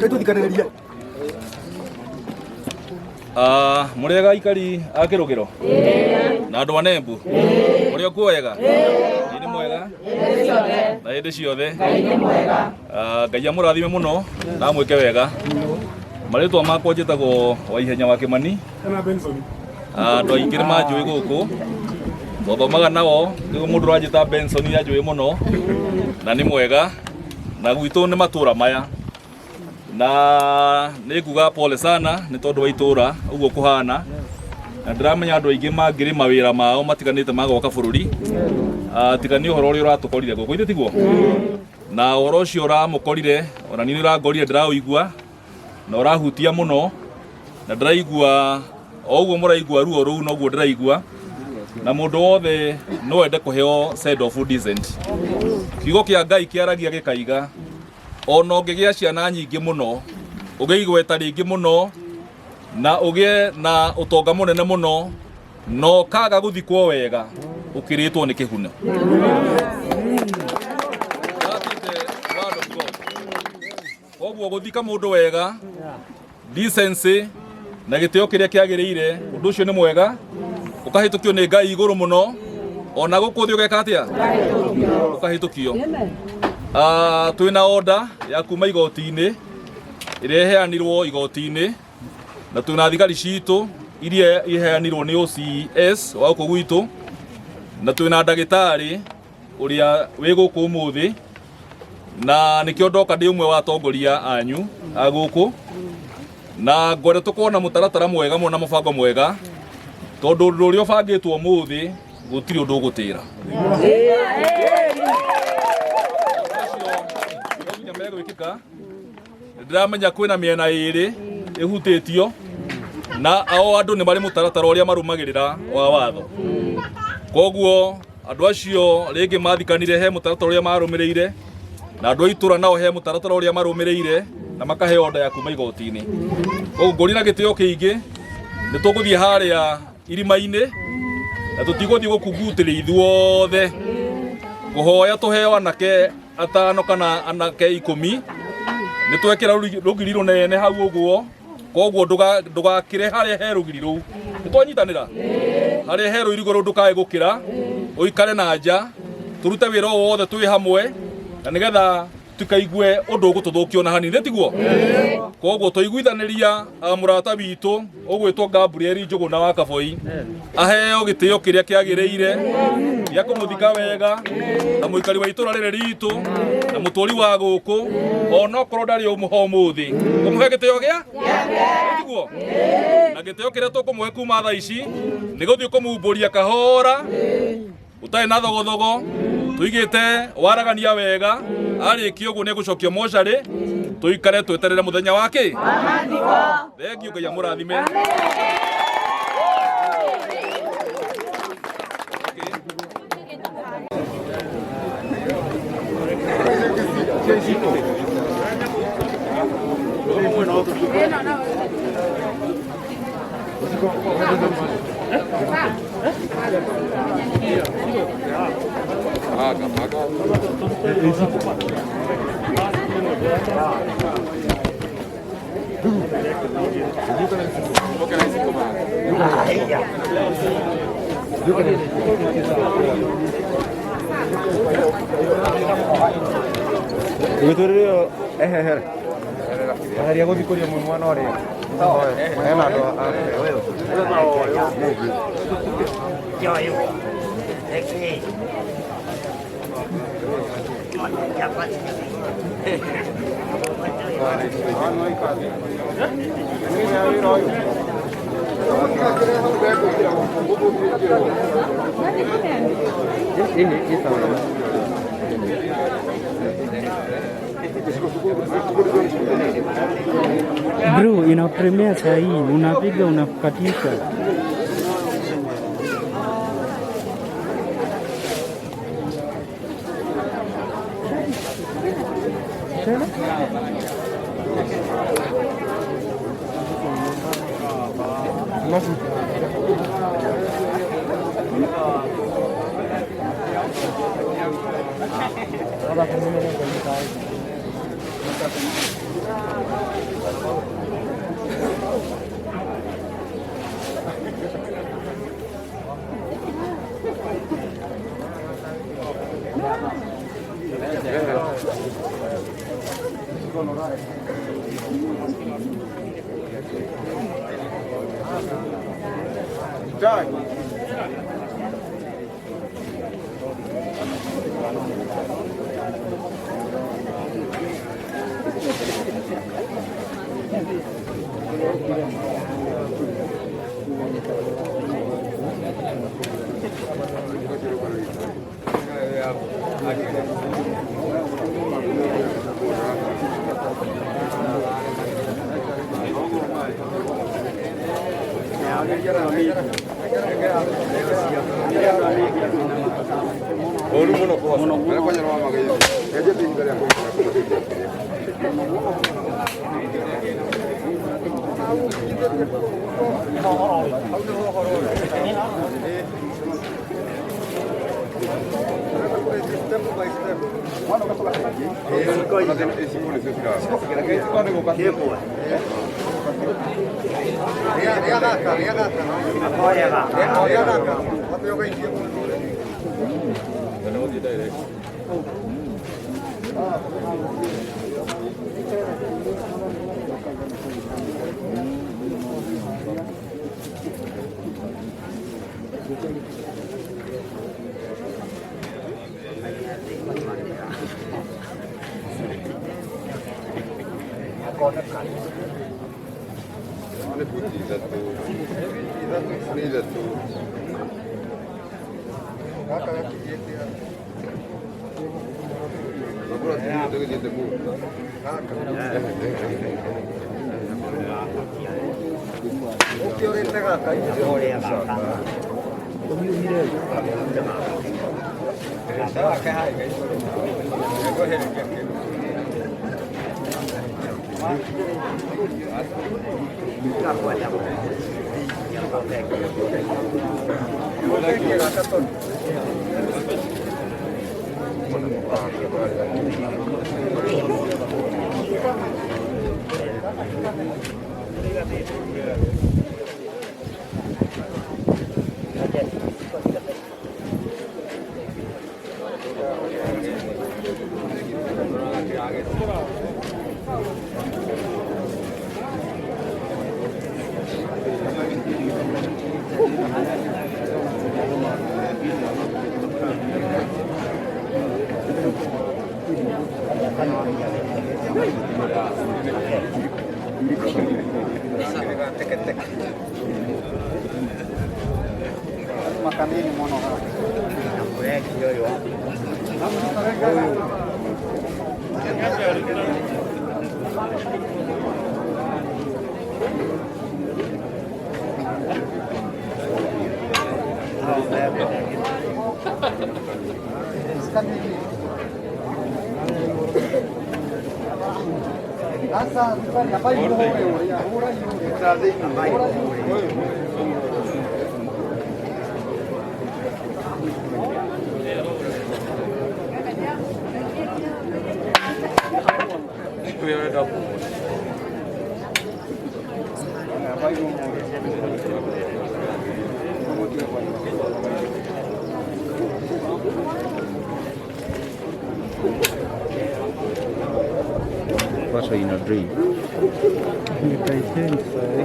Tũthikanĩrĩrie. Ah, mũrĩega aikari a kĩrũgĩro na andũ a Nembu, mũrĩ o kuo wega? Ngai nĩ mwega na hĩndĩ ciothe. Ah, Ngai amũrathime mũno na amwĩke wega. Marĩtwa makwa njĩtagwo Waihenya wa Kĩmani. Ah, andũ aingĩ nĩ manjũĩ gũkũ, twathomaga nao, nĩguo mũndũ ũranjĩta Benson nĩ anjũĩ mũno na nĩ mwega, na gwitũ nĩ matũra maya na nĩ nguga pole sana nĩ tondũ wa itũra ũguo kũhana, na ndĩramenya andũ aingĩ mangĩrĩ mawĩra mao matiganĩte ma gwaka bũrũri. Ah, tiga nĩ ũhoro ũrĩa ũratũkorire gũkũ, ithe tiguo? Na ũhoro ũcio ũramũkorire ona niĩ nĩ ũrangorire, ndĩraũigua na ũrahutia mũno, na ndĩraigua o ũguo mũraigua ruo rũu noguo ndĩraigua, na mũndũ wothe no ende kũheo send off decent. Kiugo kĩa Ngai kĩaragia gĩkaiga ona ũngĩgĩa ciana nyingĩ mũno, ũgĩe igweta rĩingĩ mũno, na ũgĩe na ũtonga mũnene mũno, na ũkaga gũthikwo wega, ũkĩrĩtwo nĩ kĩhuno. That is the word of God. Koguo gũthika mũndũ wega, decency na gĩtĩo kĩrĩa kĩagĩrĩire, ũndũ ũcio nĩ mwega, ũkahĩtũkio nĩ Ngai igũrũ mũno, ona gũkũ thĩ ũgeka atĩa? Ũkahĩtũkio. Ah, twĩna order ya kuma igoti-inĩ ĩrĩa ĩheanirwo igoti-inĩ, na twĩna thigari citũ iria iheanirwo nĩ OCS wa gũkũ gwitũ, na twĩna ndagĩtarĩ ũrĩa wĩ gũkũ ũmũthĩ, na nĩkĩo ndoka ndĩ ũmwe wa atongoria anyu a gũkũ, na ngwenda tũkorwo na mũtaratara mwega mũno na mũbango mwega, tondũ ũndũ ũrĩa ũbangĩtwo ũmũthĩ gũtirĩ ũndũ ũgũtĩra. No nginya megwĩkĩka. Ndĩramenya kwĩna mĩena ĩrĩ ĩhutĩtio, na o andũ nĩ marĩ mũtaratara ũrĩa marũmagĩrĩra wa watho. Koguo andũ acio rĩngĩ mathikanire he mũtaratara ũrĩa marũmĩrĩire, na andũ a itũra nao he mũtaratara ũrĩa marũmĩrĩire na makaheo order ya kuma igoti-inĩ. Koguo ngũri na gĩtĩo kĩingĩ, nĩ tũgũthiĩ harĩa irima-inĩ na tũtigũthiĩ gũkungutĩria ithuothe, kũhoya tũheo anake atano kana anake 10, nĩ twekĩra rũgiri rũnene hau ũguo. Koguo ndũgakĩre harĩa he rũgiri rũu, nĩ twanyitanĩra harĩa he rũirigo rũu, ndũkae gũkĩra, ũikare na nja, tũrute wĩra o wothe twĩ hamwe, na nĩgetha tukaigue ũndũ ũgũtũthũkia ona hanini, tiguo? Koguo twaiguithanĩria, mũrata witũ ũgwĩtwo Gabriel Njũgũna wa Kaboi aheo gĩtĩo kĩrĩa kĩagĩrĩire gĩa kũmũthika wega na mũikari wa itũra rĩrĩ ritũ na mũtũri wa gũkũ, onokorwo ndarĩ ũmũho ũmũthĩ, kũmũhe gĩtĩo gĩa tiguo? Na gĩtĩo kĩrĩa tũkũmũhe kuma thaa ici nĩ gũthiĩ kũmumbũria kahora ũtarĩ na thogothogo, tũigĩte waragania wega. Arĩkia ũguo nĩ egũcokio mocarĩ, tũikare tweterere mũthenya wa kĩ. Thengiũ, Ngai amũrathime. Gĩtũrĩrĩ ehehere eheria gũthiĩ kũria mwana ũrĩa hena andũ Bro, ina premiere saa hii, unapiga unakatisha. Pasha ina drain. Nitaichange sahi.